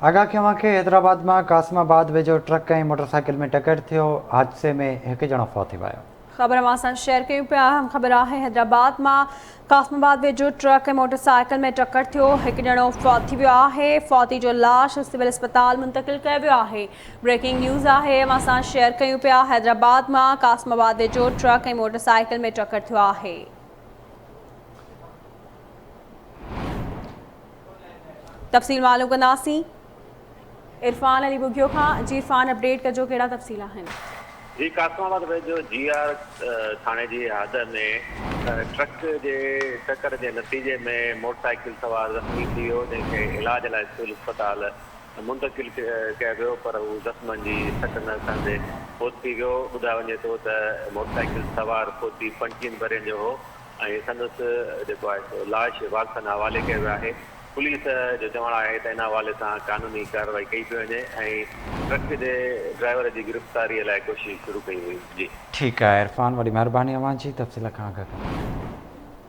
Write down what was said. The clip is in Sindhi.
آگاهه ڪيو اوهان کي حيدرآباد مان قاسم آباد ويجهو ٽرڪ ۽ موٽرسائيڪل ۾ ٽڪر ٿيو، حادثي ۾ هڪ ڄڻو فوت ٿي ويو. خبر اوهان سان شيئر ڪيون پيا اهم خبر آهي حيدرآباد مان قاسم آباد ويجهو ٽرڪ ۽ موٽرسائيڪل ۾ ٽڪر ٿيو هڪ ڄڻو فوت ٿي ويو آهي فوتي جو لاش سول اسپتال منتقل ڪيو ويو آهي بريڪنگ نيوز آهي اوهان سان شيئر ڪيون پيا حيدرآباد مان قاسم آباد ويجهو ٽرڪ ۽ موٽرسائيڪل ۾ ٽڪر ٿيو آهي. تفصيل معلوم ڪنداسين عرفان علي ٻگهيو کان جي عرفان اپڊيٽ ڪجو ڪهڙا تفصيل آهن. جي قاسم آباد ويجهو جي آر ٿاڻي جي حد ۾ ٽرڪ جي ٽڪر جي نتيجي ۾ موٽرسائيڪل سوار زخمي ٿي ويو جنهن کي علاج لاء سول اسپتال منتقل ڪيو ويو پر هو زخمن جي سٽ نه سهندي فوت ٿي ويو ٻڌايو وڃي ٿو ته موٽرسائيڪل سوار فوتي پنجٽيهن ورهين جو هو ۽ سندس جيڪو آهي سو لاش وارثن حوالي ڪيو ويو آهي. پوليس جو چوڻ آهي ته ان حوالي سان قانوني ڪارروائي ڪئي پئي وڃي ۽ ٽرڪ جي ڊرائيور جي گرفتاري لاء ڪوشش شروع ڪئي وئي. جي. ٺيڪ آهي عرفان وڏي مهرباني اوهان جي تفصيل کان آگاهه ڪندي.